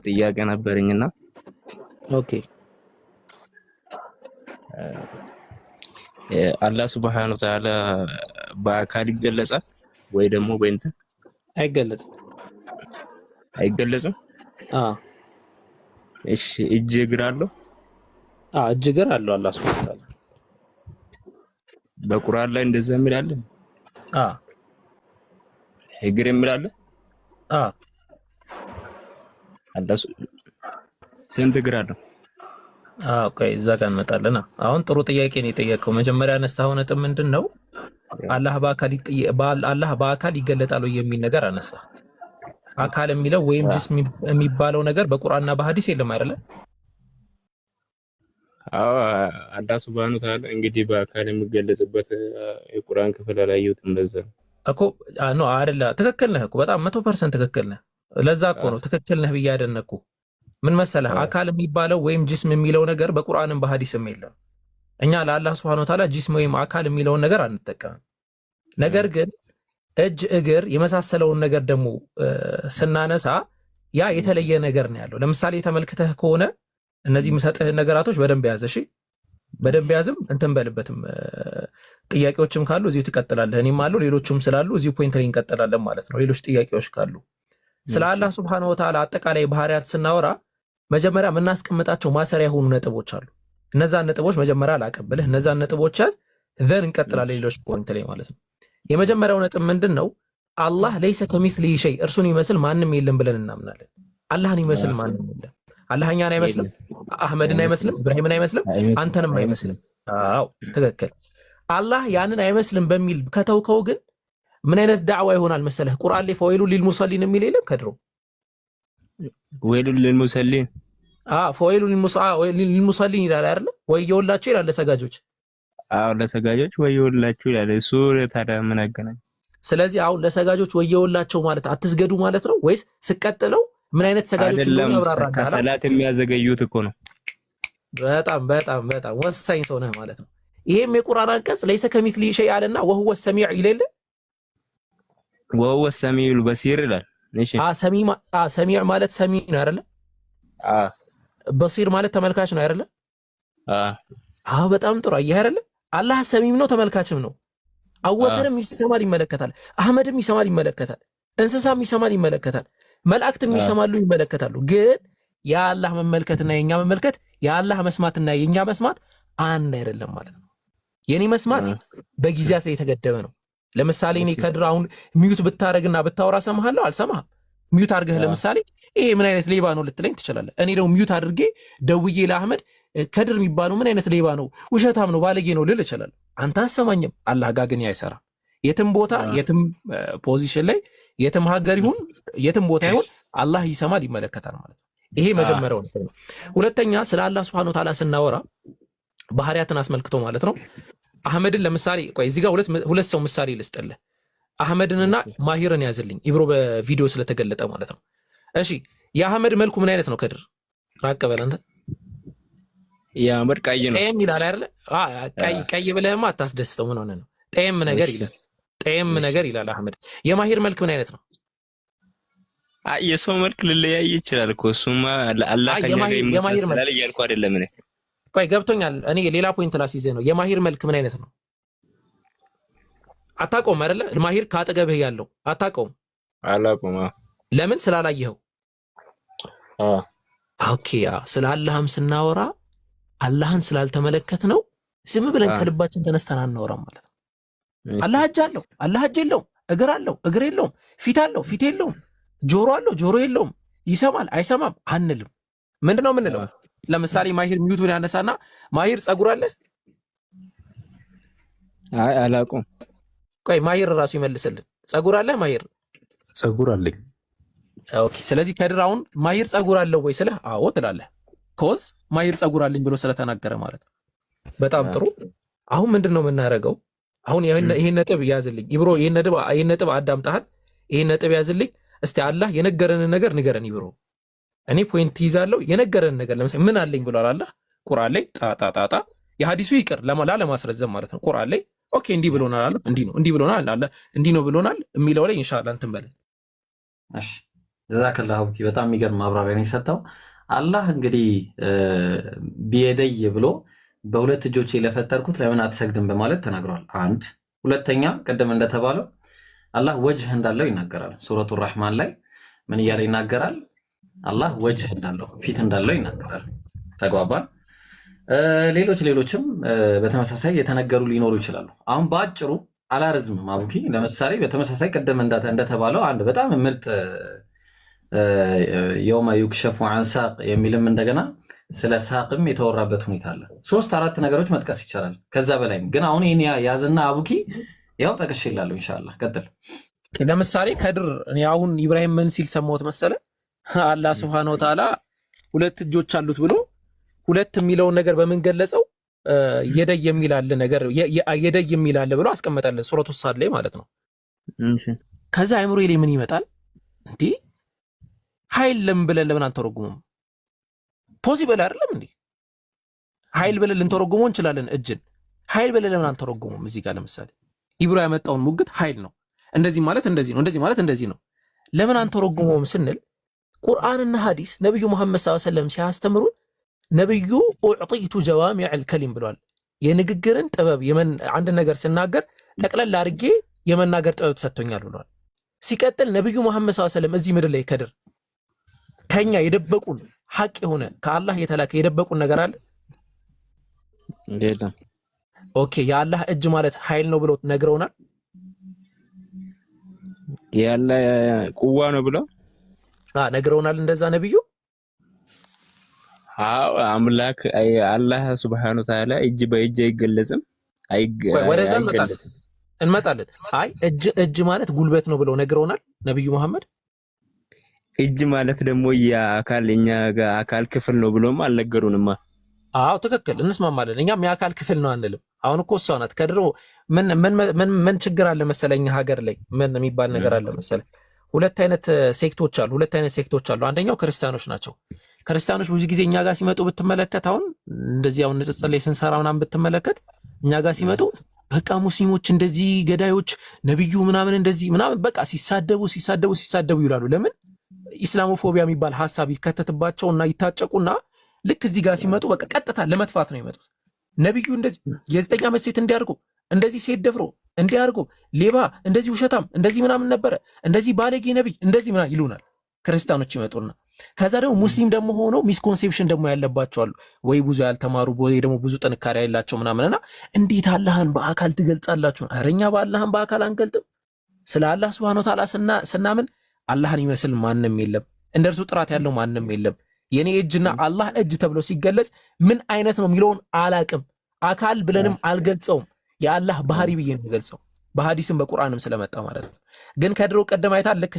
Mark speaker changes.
Speaker 1: ጥያቄ ነበረኝና
Speaker 2: Okay።
Speaker 1: አላህ ሱብሓነሁ ወተዓላ በአካል ይገለጻል ወይ ደግሞ በእንትን?
Speaker 2: አይገለጽም።
Speaker 1: አይገለጽም?
Speaker 2: አዎ።
Speaker 1: እሺ፣ እጅ እግር አለው?
Speaker 2: አዎ፣ እጅ እግር አለው አላህ ሱብሓነሁ ወተዓላ።
Speaker 1: በቁርአን ላይ እንደዛ የሚል አለ?
Speaker 2: አዎ።
Speaker 1: እግር የሚል አለ?
Speaker 2: አዎ።
Speaker 1: አላህ ስንት እግር አለው?
Speaker 2: አዎ፣ ቆይ እዛ ጋር እንመጣለን። አሁን ጥሩ ጥያቄ ነው የጠየቀው። መጀመሪያ ያነሳኸው ነጥብ ምንድን ነው? አላህ በአካል ይገለጣል ወይ የሚል ነገር አነሳ። አካል የሚለው ወይም ጅስም የሚባለው ነገር በቁርአንና በሐዲስ የለም አይደለ?
Speaker 1: አዎ፣ አላህ ሱብሓነሁ ወተዓላ እንግዲህ በአካል የሚገለጽበት የቁርአን ክፍል አላየሁትም። ለዛ ነው።
Speaker 2: እኮ no አይደለ። ትክክል ነህ እኮ፣ በጣም 100% ትክክል ነህ። ለዛ እኮ ነው ትክክል ነህ ብዬ ያደነቅኩ። ምን መሰለህ፣ አካል የሚባለው ወይም ጅስም የሚለው ነገር በቁርአንም በሐዲስም የለም። እኛ ለአላህ ሱብሓነሁ ወተዓላ ጅስም ወይም አካል የሚለውን ነገር አንጠቀምም። ነገር ግን እጅ፣ እግር የመሳሰለውን ነገር ደግሞ ስናነሳ ያ የተለየ ነገር ነው ያለው። ለምሳሌ ተመልክተህ ከሆነ እነዚህ የምሰጥህን ነገራቶች በደንብ ያዝ፣ እሺ፣ በደንብ ያዝም እንትን በልበትም። ጥያቄዎችም ካሉ እዚሁ ትቀጥላለህ። እኔም አሉ ሌሎቹም ስላሉ እዚሁ point ላይ እንቀጥላለን ማለት ነው። ሌሎች ጥያቄዎች ካሉ ስለ አላህ ሱብሓነሁ ወተዓላ አጠቃላይ ባህሪያት ስናወራ መጀመሪያ የምናስቀምጣቸው ማሰሪያ የሆኑ ነጥቦች አሉ። እነዛን ነጥቦች መጀመሪያ ላቀብልህ፣ እነዛን ነጥቦች ያዝ፣ then እንቀጥላለን ሌሎች point ላይ ማለት ነው። የመጀመሪያው ነጥብ ምንድን ነው? አላህ ለይሰ ከሚስሊሂ ሸይ፣ እርሱን ይመስል ማንም የለም ብለን እናምናለን። አላህን ይመስል ማንም የለም። አላህ እኛን አይመስልም፣ አህመድን አይመስልም፣ ኢብራሂምን አይመስልም፣ አንተንም አይመስልም። አዎ ትክክል። አላህ ያንን አይመስልም በሚል ከተውከው ግን ምን አይነት ዳዕዋ ይሆናል መሰለህ? ቁርአን ላይ ፈወይሉን ሊልሙሰሊን የሚል የለም ከድሮ?
Speaker 1: ወይሉን ሊልሙሰሊን።
Speaker 2: ፈወይሉን ሊልሙሰሊን ይላል አይደለ? ወየውላቸው ይላል ለሰጋጆች።
Speaker 1: አዎ፣ ለሰጋጆች ወየውላችሁ ይላል። እሱ ታዲያ ምን አገናኝ?
Speaker 2: ስለዚህ አሁን ለሰጋጆች ወየውላቸው ማለት አትስገዱ ማለት ነው ወይስ ስቀጥለው ምን አይነት ሰጋጆች እንደሆኑ
Speaker 1: አይደለም፣
Speaker 2: ያብራራልሃል?
Speaker 1: ከሰላት የሚያዘገዩት እኮ ነው።
Speaker 2: በጣም በጣም በጣም ወሳኝ ሰው ነህ ማለት ነው። ይሄም የቁርአን አንቀጽ ለይሰ ከሚስሊሂ ሸይ አለና ወሁወ ሰሚዕ ይሌለ?
Speaker 1: ወሁወ ሰሚዑል በሲር ይላል። እሺ።
Speaker 2: ሰሚዕ ማለት ሰሚ ነው አይደለ?
Speaker 1: አዎ።
Speaker 2: በሲር ማለት ተመልካች ነው አይደለ?
Speaker 1: አዎ።
Speaker 2: አዎ፣ በጣም ጥሩ፣ አየህ አይደለ? አላህ ሰሚም ነው ተመልካችም ነው። አቡበከርም ይሰማል ይመለከታል። አህመድም ይሰማል ይመለከታል። እንስሳም ይሰማል ይመለከታል። መላእክትም ይሰማሉ ይመለከታሉ። ግን የአላህ መመልከትና የኛ መመልከት፣ የአላህ መስማትና የኛ መስማት አንድ አይደለም ማለት ነው። የኔ መስማት በጊዜያት ላይ የተገደበ ነው። ለምሳሌ እኔ ከድር አሁን mute ብታደርግና ብታወራ ሰማሃለሁ? አልሰማህም። Mute አድርገህ ለምሳሌ ይሄ ምን አይነት ሌባ ነው ልትለኝ ትችላለህ። እኔ ደግሞ mute አድርጌ ደውዬ ለአህመድ ከድር የሚባለው ምን አይነት ሌባ ነው፣ ውሸታም ነው፣ ባለጌ ነው ልል እችላለሁ። አንተ አሰማኝም። አላህ ጋር ግን አይሰራም። የትም ቦታ፣ የትም position ላይ፣ የትም ሀገር ይሁን፣ የትም ቦታ ይሁን አላህ ይሰማል ይመለከታል ማለት ነው። ይሄ መጀመሪያው ነጥብ ነው። ሁለተኛ ስለ አላህ ሱብሐነሁ ወተዓላ ስናወራ ባህሪያትን አስመልክቶ ማለት ነው። አህመድን ለምሳሌ፣ ቆይ እዚህ ጋር ሁለት ሰው ምሳሌ ልስጥልህ። አህመድንና ማሂርን ያዝልኝ፣ ኢብሮ በቪዲዮ ስለተገለጠ ማለት ነው። እሺ፣ የአህመድ መልኩ ምን አይነት ነው? ከድር ራቅ በል አንተ።
Speaker 1: የአህመድ ቀይ ነው።
Speaker 2: ጠየም ይላል አይደለ? ቀይ ቀይ ብለህማ አታስደስተው። ምን ሆነ ነው? ጠየም ነገር ይላል። ጠየም ነገር ይላል አህመድ። የማሂር መልክ ምን አይነት ነው?
Speaker 1: አይ፣ የሰው መልክ ሊለያይ ይችላል እኮ፣ እሱማ አላህ ከኛ ጋር ይመሳሰላል እያልኩ አይደለም እኔ።
Speaker 2: ቆይ ገብቶኛል። እኔ ሌላ point ላስይዝህ ነው። የማሂር መልክ ምን አይነት ነው? አታውቀውም አይደለ? ማሂር ካጠገብህ ያለው አታውቀውም።
Speaker 1: አላውቀውም።
Speaker 2: ለምን? ስላላየኸው። Okay። ስለ አላህም ስናወራ አላህን ስላልተመለከት ነው ዝም ብለን ከልባችን ተነስተን አናወራም ማለት ነው። አላህ እጅ አለው፣ አላህ እጅ የለውም፣ እግር አለው፣ እግር የለውም፣ ፊት አለው፣ ፊት የለውም፣ ጆሮ አለው፣ ጆሮ የለውም፣ ይሰማል፣ አይሰማም አንልም። ምንድን ነው የምንለው? ለምሳሌ ማሂር mute ኡን ያነሳና ማሂር ጸጉር አለ?
Speaker 1: አይ፣ አላውቀውም።
Speaker 2: ቆይ ማሂር ራሱ ይመልስልን። ጸጉር አለ ማሂር?
Speaker 3: ጸጉር አለኝ።
Speaker 2: Okay። ስለዚህ ከድር አሁን ማሂር ጸጉር አለው ወይ ስልህ አዎ ትላለህ። 'Cause ማሂር ጸጉር አለኝ ብሎ ስለተናገረ ማለት ነው። በጣም ጥሩ። አሁን ምንድን ነው የምናደርገው? አሁን ይሄን ነጥብ ያዝልኝ ኢብሮ፣ ይሄን ነጥብ አዳምጠሃል። ይሄን ነጥብ ያዝልኝ እስቲ። አላህ የነገረንን ነገር ንገረን ኢብሮ። እኔ point ይዛለሁ። የነገረን ነገር ለምሳሌ ምን አለኝ ብሏል አላህ ቁርአን ላይ? ጣጣጣጣ የሀዲሱ ይቅር ላለማስረዘም ማለት ነው። ቁርአን ላይ okay እንዲህ ብሎናል አለ፣ እንዲህ ነው፣ እንዲህ ብሎናል አለ፣ እንዲህ ነው ብሎናል የሚለው ላይ ኢንሻአላህ እንትን በለን።
Speaker 4: እሺ።
Speaker 3: ጀዛከላህ አቡኪ፣ በጣም የሚገርም ማብራሪያ ነው የሰጠው። አላህ እንግዲህ بيدي ብሎ በሁለት እጆቼ ለፈጠርኩት ለምን አትሰግድም በማለት ተናግሯል። አንድ ሁለተኛ፣ ቅድም እንደተባለው አላህ ወጅህ እንዳለው ይናገራል። ሱረቱ ራህማን ላይ ምን እያለ ይናገራል? አላህ ወጅህ እንዳለው፣ ፊት እንዳለው ይናገራል። ተግባባን። ሌሎች ሌሎችም በተመሳሳይ የተነገሩ ሊኖሩ ይችላሉ። አሁን በአጭሩ አላረዝምም አቡኪ። ለምሳሌ በተመሳሳይ ቅድም እንደተባለው አንድ በጣም ምርጥ يوم يكشف عن ساق የሚልም እንደገና ስለ ሳቅም የተወራበት ሁኔታ አለ። ሶስት አራት ነገሮች መጥቀስ ይቻላል፣ ከዛ በላይም ግን አሁን ይህን ያዝና አቡኪ፣ ያው ጠቅሼላለሁ። ኢንሻላህ ቀጥል።
Speaker 2: ለምሳሌ ከድር፣ እኔ አሁን ኢብራሂም ምን ሲል ሰማሁት መሰለ? አላህ ስብሐነሁ ወተዓላ ሁለት እጆች አሉት ብሎ ሁለት የሚለውን ነገር በምን ገለጸው? يدي የሚል አለ ነገር يدي የሚል አለ ብሎ አስቀመጠልን ሱረቱ ሳድ ላይ ማለት ነው። ከዛ አይምሮ ላይ ምን ይመጣል? እንዴ፣ ኃይል ለምን ብለን ለምን አንተረጉሙም? Possible አይደለም እንዴ? ኃይል ብለን ልንተረጉመው እንችላለን። እጅን ኃይል ብለን ለምን አንተረጉሙም? እዚህ ጋር ለምሳሌ ኢብሮ ያመጣውን ሙግት ኃይል ነው፣ እንደዚህ ማለት እንደዚህ ነው፣ እንደዚህ ማለት እንደዚህ ነው። ለምን አንተረጉመውም ስንል ቁርአንና ሐዲስ ነብዩ መሐመድ ሰለላሁ ዐለይሂ ወሰለም ሲያስተምሩን ነብዩ أعطيت جوامع الكلم ብሏል። የንግግርን ጥበብ፣ አንድ ነገር ስናገር ጠቅለል አድርጌ የመናገር ጥበብ ተሰጥቶኛል ብሏል። ሲቀጥል ነብዩ መሐመድ ሰለላሁ ዐለይሂ ወሰለም እዚህ ምድር ላይ ከድር ከኛ የደበቁን ሐቅ የሆነ ከአላህ የተላከ የደበቁን ነገር አለ?
Speaker 1: የለም።
Speaker 2: Okay፣ የአላህ እጅ ማለት ኃይል ነው ብለው ነግረውናል።
Speaker 1: ያለ ቁዋ ነው ብለው
Speaker 2: ነግረውናል። እንደዛ ነብዩ
Speaker 1: አዎ፣ አምላክ አላህ ሱብሓነሁ ወተዓላ እጅ በእጅ አይገለጽም።
Speaker 2: ወደዛ እንመጣለን እንመጣለን። አይ፣ እጅ እጅ ማለት ጉልበት ነው ብለው ነግረውናል ነብዩ መሐመድ።
Speaker 1: እጅ ማለት ደግሞ የአካል እኛ አካል ክፍል ነው ብሎም አልነገሩንማ።
Speaker 2: አዎ ትክክል፣ እንስማማለን። እኛም የአካል ክፍል ነው አንልም። አሁን እኮ እሷ ናት ከድሮ ምን ምን ምን ምን ችግር አለ መሰለኝ፣ ሀገር ላይ ምን የሚባል ነገር አለ መሰለኝ፣ ሁለት አይነት sect ኦች አሉ። ሁለት አይነት sect ኦች አሉ። አንደኛው ክርስቲያኖች ናቸው። ክርስቲያኖች ብዙ ጊዜ እኛ ጋር ሲመጡ ብትመለከት፣ አሁን እንደዚህ አሁን ንጽጽር ላይ ስንሰራ ምናምን ብትመለከት፣ እኛ ጋር ሲመጡ በቃ ሙስሊሞች እንደዚህ ገዳዮች፣ ነብዩ ምናምን እንደዚህ ምናምን በቃ ሲሳደቡ ሲሳደቡ ሲሳደቡ ይውላሉ። ለምን? ኢስላሞፎቢያ የሚባል ሀሳብ ይከተትባቸውና ይታጨቁና ልክ እዚህ ጋር ሲመጡ በቃ ቀጥታ ለመትፋት ነው የመጡት። ነቢዩ እንደዚህ የ9 ዓመት ሴት እንዲያርጉ፣ እንደዚህ ሴት ደፍሮ እንዲያርጉ፣ ሌባ፣ እንደዚህ ውሸታም፣ እንደዚህ ምናምን ነበረ፣ እንደዚህ ባለጌ ነቢይ፣ እንደዚህ ምናምን ይሉናል። ክርስቲያኖች ይመጡና ከዛ ደግሞ ሙስሊም ደግሞ ሆኖ misconception ደግሞ ያለባቸው አሉ። ወይ ብዙ ያልተማሩ ወይ ደግሞ ብዙ ጥንካሬ ያላቸው ምናምንና እንዴት አላህን በአካል ትገልጻላችሁ? ኧረ እኛ በአላህን በአካል አንገልጥም። ስለ አላህ ሱብሃነሁ ወተዓላ ስናምን አላህን ይመስል ማንም የለም፣ እንደ እርሱ ጥራት ያለው ማንም የለም። የኔ እጅና አላህ እጅ ተብሎ ሲገለጽ ምን አይነት ነው የሚለውን አላቅም። አካል ብለንም አልገልጸውም። የአላህ ባህሪ ብዬ ነው የምገልጸው፣ በሀዲስም በቁርአንም ስለመጣ ማለት ነው። ግን ከድሮ ቀደም አይታል ልክ